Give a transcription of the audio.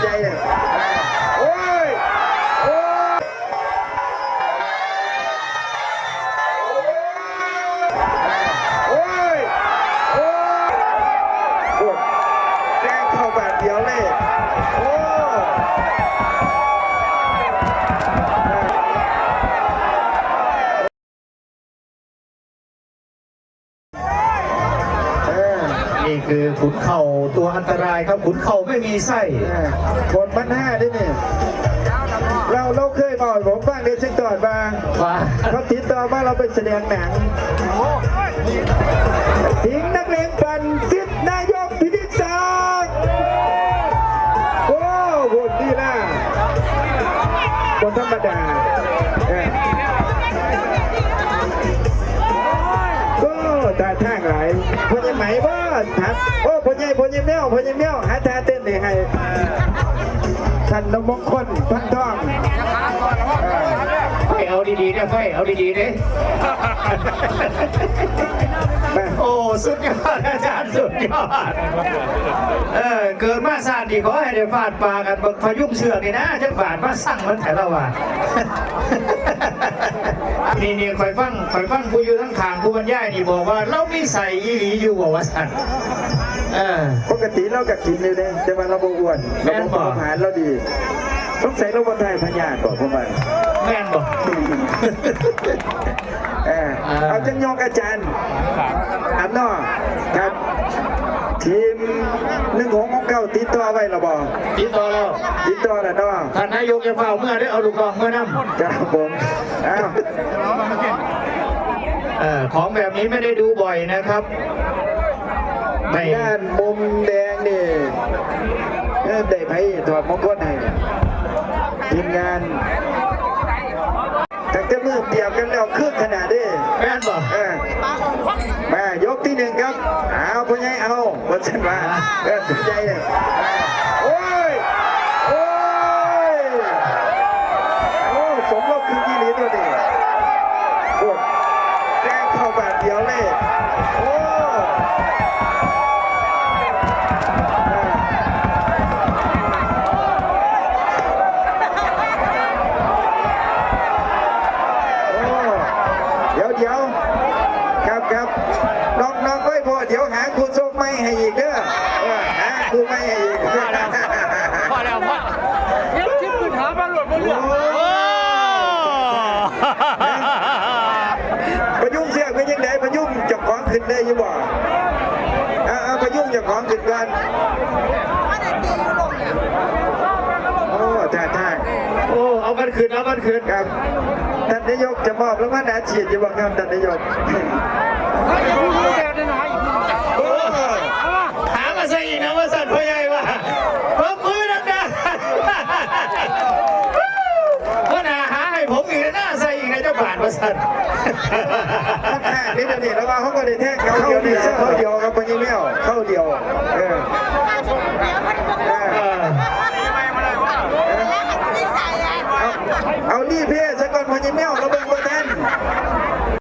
ໃຈເລີຍ ໂອ້ຍ ໂອ້ຍ ໂອ້ຍ ໂອ້ຍ ໂອ້ຍ ແຊງເຂົ້າບາດດຽວເລີຍ ໂອ້. ເອີ ນີ້ຄືຂຸນເຂົ້າຕົວອັນຕະລາຍຄັບ ຂຸນເຂົ້າໄມ່ມີໄສ້ ເອີ ຄົນພັນຫ້າເດ້ນີ້ ລາວ ລາວເຄີຍເວົ້າໃຫ້ຜົມຟັງເດ້ ເຊັງຕອດວ່າ ວ່າ ເຂົາຕິດຕໍ່ມາ ລາວໄປສະແດງໜັງ ສິງນັກເລງປັ່ນ ສິດນາຍົກ ພິທິດສັກ ໂອ້ ໂຫດລີລາ ບໍ່ທຳມະດາ ເອີ ໂອ້ ທ່າທາງຫຼາຍ ພໍ່ໃຫຍ່ໄໝບໍ່ ຖາມ ໂອ້ ພໍ່ໃຫຍ່ ພໍ່ໃຫຍ່ແມວ ພໍ່ໃຫຍ່ແມວ ຫາທ່າເຕັ້ນໃຫ້ ໃຫ້ທ່ານນະມົງຄົນ ພັນທອງ ເອີ ໄຟເອົາດີໆເດີ ໄຟເອົາດີໆເດີ ໂອ້ ສຸດຍອດ ອາຈານ ສຸດຍອດ ເອີ ເກີດມາຊາດນີ້ ຂໍໃຫ້ໄດ້ຟາດປາກັນບັກພະຍຸງເຊືອກນີ້ນະ ຈັກບາດມາສັ່ງມັນແທ້ລາວວ່າ ນີ້ ນີ້ ຂ້ອຍຟັງ ຂ້ອຍຟັງຜູ້ຢູ່ທາງຂ້າງ ຜູ້ບັນຍາຍນີ້ບອກວ່າ ລາວມີໄສ້ອີ່ຫຼີຢູ່ບໍ່ ວ່າຊັ້ນ ເອີ ປົກກະຕິລາວກໍກິນຢູ່ເດ້ ແຕ່ວ່າລາວບໍ່ອ້ວນ ແມ່ນບໍ່? ລາວບໍ່ເຜົາຜານ ລາວດີ ສົງໄສລາວບໍ່ຖ່າຍພະຍາດບໍ ຜົມວ່າ ແມ່ນບໍ່? ເອີ ອ່າ ເອົາຈັກຍົກອາຈານ ອັນເນາະ ຄັບ ທີມໜຶ່ງຫົກຫົກເກົ້າ ຕິດຕໍ່ໄວ້ແລ້ວບໍ່? ຕິດຕໍ່ແລ້ວ ຕິດຕໍ່ແລ້ວເນາະ ທ່ານນາຍົກຢ່າຟ້າວເມືອເດີ ເອົາລູກນ້ອງເມືອນຳ ຄັບຜົມ ອ້າວ ເອີ ຂອງແບບນີ້ໄມ່ໄດ້ດູບ່ອຍນະຄັບ ໄດ້ ດ້ານມຸມແດງນີ້ ເອີ ໄດ້ໃຜຖອດມົງຄົນໃຫ້ ທີມງານ ຕັ້ງແຕ່ມື້ປຽບກັນແລ້ວ ຄຶກຂະໜາດເດ້ ແມ່ນບໍ່? ເອີ ມາ ຍົກທີໜຶ່ງຄັບ ເອົາ ພໍ່ໃຫຍ່ເອົາ ວ່າຊັ້ນວ່າ ເອີ ໃຈ ໂອ້ຍ ໂອ້ຍ ໂອ້ ສົມລົບຄືກອີ່ຫຼີຕົວນີ້ ໂອ້ ແຊງເຂົ້າບາດດຽວເລີຍ ໂອ້. ໂອ້ ດຽວໆ ຄັບ ຄັບ ນ້ອງໆ ໄວ້ພໍ່ ດຽວຫາຄູ່ຊົກໃໝ່ໃຫ້ອີກເດີ ເອີ ຫາຄູ່ໃໝ່ໃຫ້ອີກ ພໍແລ້ວ ພໍແລ້ວ ພໍແລ້ວ ເຮັດຄລິບຂຶ້ນຫາມາໂລດ ບໍ່ເລືອກ ໂອ້ ພະຍຸງເຊືອກເປັນຈັ່ງໃດ? ພະຍຸງເຈົ້າຂອງຂຶ້ນໄດ້ຢູ່ບໍ່? ເອົາ ເອົາ ພະຍຸງເຈົ້າຂອງຂຶ້ນກ່ອນ ໂອ້ ທ່າທາງ ໂອ້ ເອົາກັນຂຶ້ນ ເອົາກັນຂຶ້ນ ຄັບ ທ່ານນາຍົກຈະມອບລາງວັນອັດສີດຢູ່ບໍ່ຄັບ ທ່ານນາຍົກ? ໂອ້ ຫາມາໃສ່ອີກນະ ວ່າຊັ້ນ ພໍ່ໃຫຍ່ວ່າ ປບມືດັງໆ ຫົວໜ້າຫາໃຫ້ຜົມອີກນະ ໃສ່ອີກນະ ຈັກບາດ ວ່າຊັ້ນ ມັນແທ້ເດ້ ດຽວນີ້ລະວ່າເຮົາກໍໄດ້ແທງເຂົາດຽວນີ້ ເຂົ້າດຽວກັບພະຍາແມວ ເຂົ້າດຽວ ເອີ.